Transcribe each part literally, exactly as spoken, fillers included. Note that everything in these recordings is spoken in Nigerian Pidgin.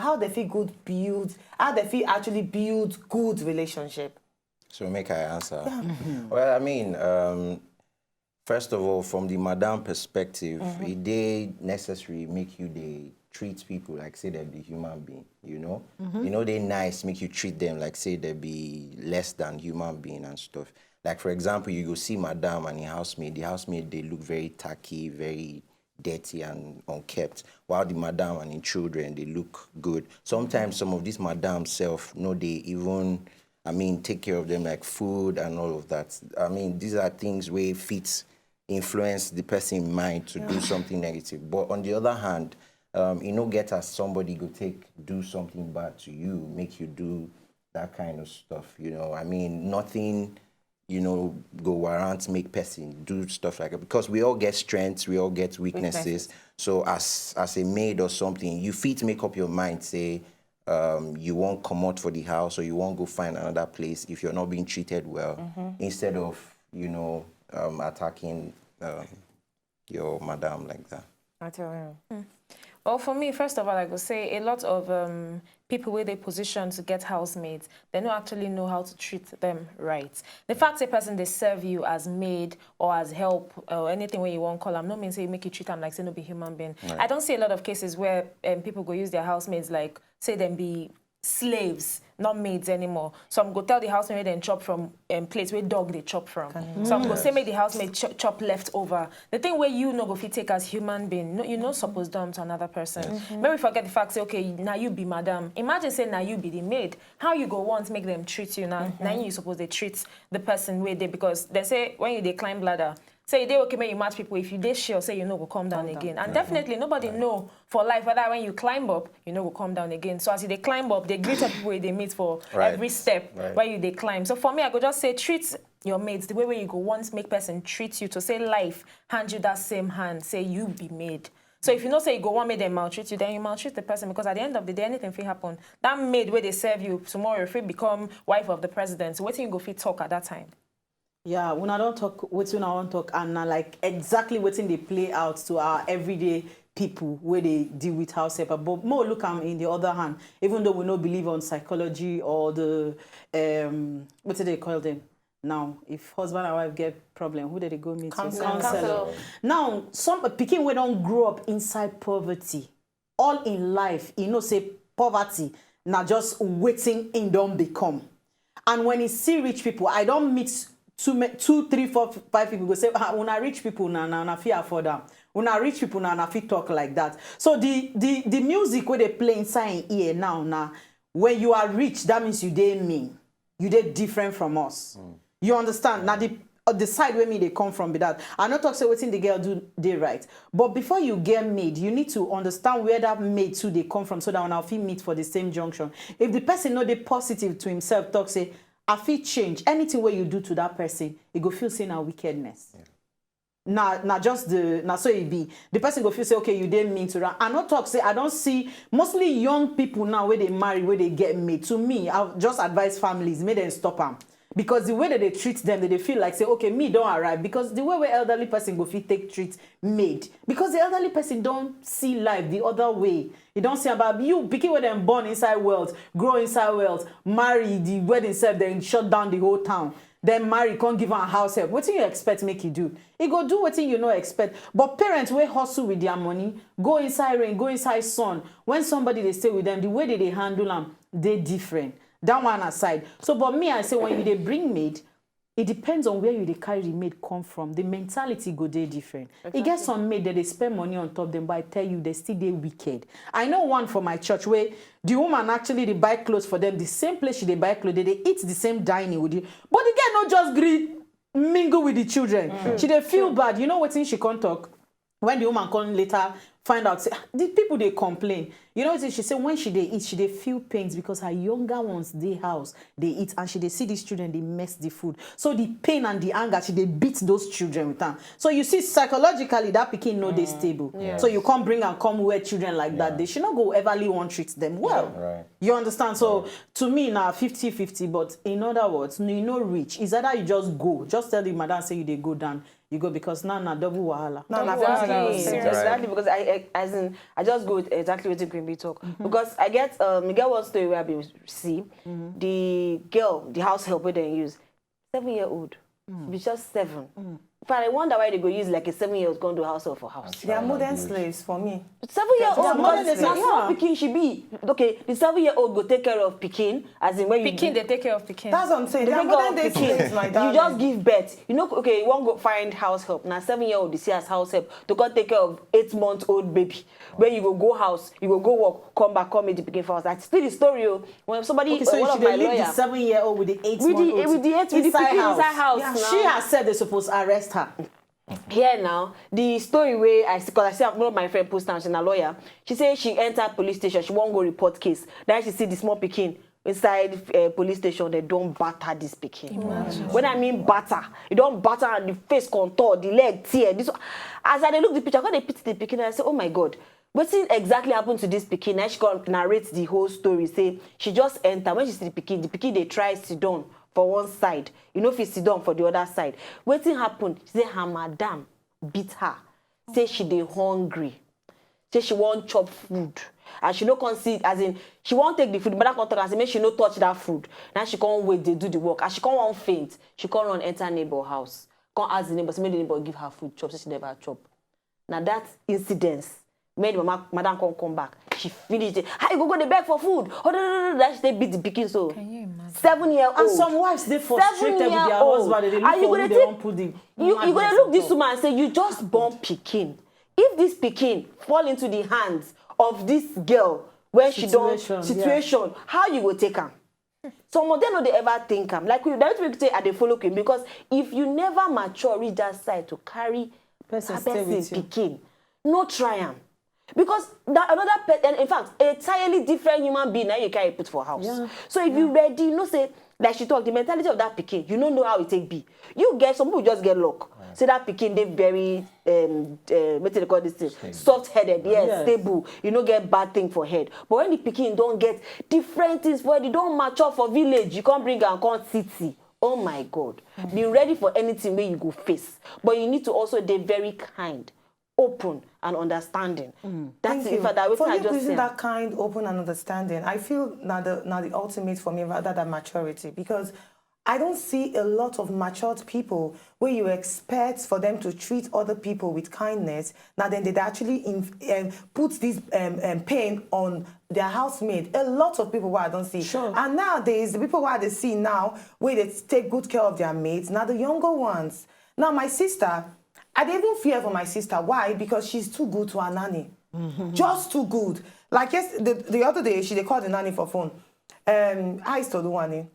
how they feel good build, how they feel actually build good relationship? So make I answer. Well, I mean, um, first of all, from the madam perspective, e dey necessary make you dey treat people like say dem be human being, you know? You know, they nice make you treat them like say they be less than human being and stuff. Like, for example, you go see madam and her housemaid. The housemaid, they look very tacky, very dirty and unkept, while the madam and her children, they look good. Sometimes some of these madam self, no, they even, I mean, take care of them like food and all of that. I mean, these are things where fit influence the person mind to do something negative. But on the other hand, um, you know, get as somebody go take do something bad to you, make you do that kind of stuff. You know, I mean, nothing, you know, go warrant make person do stuff like that, because we all get strengths, we all get weaknesses. So as as a maid or something, you fit make up your mind, say, um, you won't come out for the house or you won't go find another place if you're not being treated well, instead of, you know, um, attacking, um, your madam like that. I tell you. Well, for me, first of all, I go say a lot of um, people with a position to get housemaids, they don't actually know how to treat them right. The fact a person they serve you as maid or as help or anything where you want call them, no mean say you make you treat them like say no be human being. I don't see a lot of cases where um, people go use their housemaids like say them be slaves, not maids anymore. Some go tell the housemaid then chop from um, plates where dog they chop from. Some go say make the housemaid ch- chop leftover. The thing where you no go fit take as human being, no, you no suppose done to another person. Maybe forget the fact say, okay, now you be madam. Imagine say now you be the maid. How you go want make them treat you now? Now you suppose they treat the person where they, because they say when you they climb ladder, say they okay make you match people if you they sure say you no go come down again. And definitely nobody know for life whether when you climb up you no go come down again. So as you they climb up, they greet up people wey they meet for Right. every step Right. where you they climb. So for me, I go just say treat your mates the way where you go want make person treat you, to say life hand you that same hand, say you be maid. So if you know say you go want make them maltreat you, then you maltreat the person, because at the end of the day, anything fit happen. That maid where they serve you tomorrow, if you become wife of the president, so what you go fit talk at that time? Yeah, una don talk wetin una wan talk, and na like exactly wetin dey play out to our everyday people wey dey deal with house helper. But mo look am in the other hand, even though we no believe on psychology or the um, what do they call them now? If husband and wife get problem, who do they go meet? Counselor. Counselor. Now, some pikin wey don grow up inside poverty, all in life, you know say poverty na just wetin im don become. And when you see rich people, I don't meet two, ma- two, three, four, five people go say, ah, una rich people na na na fit afford am. Una rich people na na fit talk like that. So the the the music where they play inside in ear now now, when you are rich, that means you dey mean, you dey different from us. You understand? Now the uh, the side where me they come from be that. I not talk say wetin the girl do they right. But before you get made, you need to understand where that made too they come from, so that when I feel meet for the same junction. If the person know they positive to himself, talk say, I feel change. Anything where you do to that person, it go feel say na wickedness. Now, now just the now so it be. The person go feel say, okay, you didn't mean to run. I not talk say I don't see mostly young people now where they marry, where they get made. To me, I'll just advise families, make them stop am. Because the way that they treat them, that they feel like say, okay, me don't arrive. Because the way where elderly person go fit take treat made. Because the elderly person don't see life the other way. You don't see about you picking where them born inside wealth, grow inside wealth, marry the wedding self, then shut down the whole town. Then marry, can't give her house help. What do you expect make you do? He go do what you no expect. But parents will hustle with their money, go inside rain, go inside sun. When somebody they stay with them, the way that they handle them, they different. That one aside. So, but me, I say when you they bring maid, it depends on where you they carry the maid come from. The mentality go there different. Exactly. It gets some maid that they spend money on top them, but I tell you, they still they wicked. I know one for my church where the woman actually they buy clothes for them, the same place she they buy clothes, they, they eat the same dining with you, but the girl not just agree mingle with the children. Mm. She they feel bad. You know what thing she can't talk? When the woman come later find out, say, ah, the people they complain. You know what she said? When she they eat, she they feel pains because her younger ones they house they eat, and she they see these children they mess the food. So the pain and the anger, she they beat those children with them. So you see psychologically that picking no they stable. Yes. So you can't bring and come where children like that. They should not go everly one treat them well. Right. You understand? So to me now fifty fifty, but in other words, you know rich is either you just go, just tell the madam say you they go down, you go, because now na double wahala. No, na Exactly. fifty fifty. Exactly, because I, I as in I just go with exactly what you we talk. Because I get, um, I get one story where I been see the girl, the house help wey dem use, seven year old. She be just seven. But I wonder why they go use, like, a seven year old come do house help for house. They are modern slaves for me. Seven year old, modern because na slaves. Small pikin she be. Okay, the seven year old go take care of pikin, as in when you Pikin dey take care of pikin. That's what I'm saying. They are They go modern day pikin. slaves, my You darling. Just give birth. You know, okay, you wan go find house help. Na seven year old you see as house help to come take care of eight month old baby. Where you go go house, you go go work, come back, come meet the pikin for house. That's still the story. Oh. When somebody, Okay, so one she of my dey leave lawyer, the seven-year-old with the eight With the- month old with the eight- with the inside pikin house. Inside house Yeah. now. She has said they supposed to arrest her. Here now, the story wey I see, 'cause I see one of my friend post am, she's a lawyer. She say she enter police station, she wan go report case. Then she see the small pikin inside uh, police station, they don't batter this pikin. When I mean batter, you don't batter and the face contour, the leg tear. This, as I dey look the picture, I come dey pity the pikin and I say, oh my God, wetin exactly happen to this pikin? And she come narrate the whole story. Say she just enter, when she see the pikin, the pikin dey try sit down for one side, you know, fit sit down for the other side. Wetin happen? She say her madam beat her. Say she dey hungry. Say she wan chop food. And she no come see, as in, she wan take the food, but I come talk and say make she no touch that food. Now she come wait, they do the work. As she come wan faint, she come run enter neighbor house. Come ask the neighbor, say make the neighbor give her food chop. Say she never chop. Now that incidence made mama madam come come back. She finish it. How you go go dey beg for food? Oh no no no no! That she take beat the pikin so. Can you imagine? Seven year old. And some wives dey frustrated with their Seven-year-old. Husband. They dey look And you for go who dey they think- wan put the You you go dey madness look on this top. Woman and say you just born pikin. If this pikin fall into the hands of this girl when she don Situation, yeah. situation, how you go take am? Some of them no dey ever think am. Like we, that's why we say I dey follow Queen, because if you never mature reach that side to carry Person a stay person with you. Pikin, no try am. Because that another person, in fact, a entirely different human being now you carry put for house. Yeah. So if you ready, you know say, like she talk, the mentality of that pikin, you no know how it take be. You get, some people just get luck. Say that pikin dey very um uh, wetin they call this thing, soft headed, yes, Yes. Stable. You no get bad thing for head. But when the pikin don get different things for head, you don mature for village, you come bring am come city. Oh my God. Be ready for anything wey you go face. But you need to also dey very kind, open and understanding. That's Thank in you. Fact, that For wetin I you using say. That kind, open and understanding, I feel now the now the ultimate for me rather than maturity, because I don't see a lot of matured people where you expect for them to treat other people with kindness. Now then, they actually in, um, put this um, um, pain on their housemaid. A lot of people where I don't see. Sure. And nowadays, the people where they see now, where they take good care of their maids, now the younger ones. Now my sister, I dey even fear for my sister. Why? Because she's too good to her nanny. Just too good. Like yes, the, the other day, she dey call the nanny for phone. Um, hi, Stoluwani.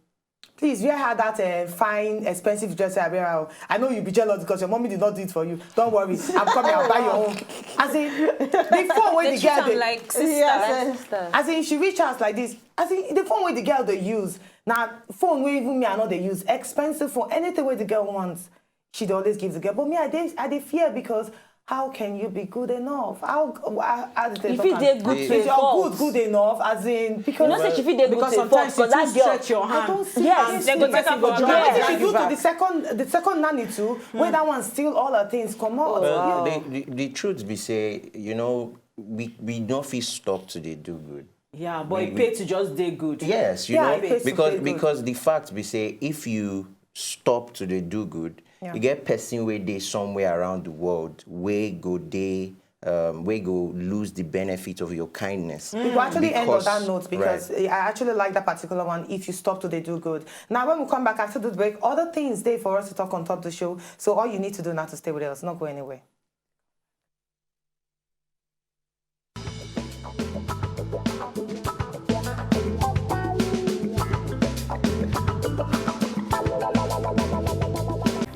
Please wear her that uh, fine, expensive dress I wear. Her. I know you'll be jealous because your mommy did not do it for you. Don't worry, I'm coming. I'll buy your own. As in, the phone where They the treat girl am dey- like sister. As in, she reach house like this. As in, the phone where the girl they use now, phone where even me I know they use expensive phone. Anything where the girl wants, she dey always give the girl. But me, I dey I dey fear because how can you be good enough? How how, how did they If talk you am? dey good to Is a your fault. Good good enough? As in because You know say she fit dey good Because to a fault sometimes you because that too girl. Stretch your I hand. Don't see Yes. I don't They go see take am for What granted. did she do to the second the second nanny too? Where that one steal all her things come out. Well, Yeah. the, the, the truth be say, you know, we we don't feel stop to dey do good. Yeah, but it pay to just dey good. Yes, you Yeah, know, it pays to because dey good. Because the fact be say if you stop to dey do good, Yeah. You get person wey dey somewhere around the world wey go dey um, wey go lose the benefit of your kindness. We go actually end on Because- that note because right. I actually like that particular one. If you stop to they do good. Now, when we come back after the break, other things there for us to talk on top the show. So all you need to do now to stay with us, not go anywhere.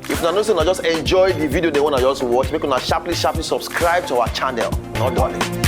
If una know say una just enjoy the video they wanna just watch, make una sharply sharply subscribe to our channel. Not done.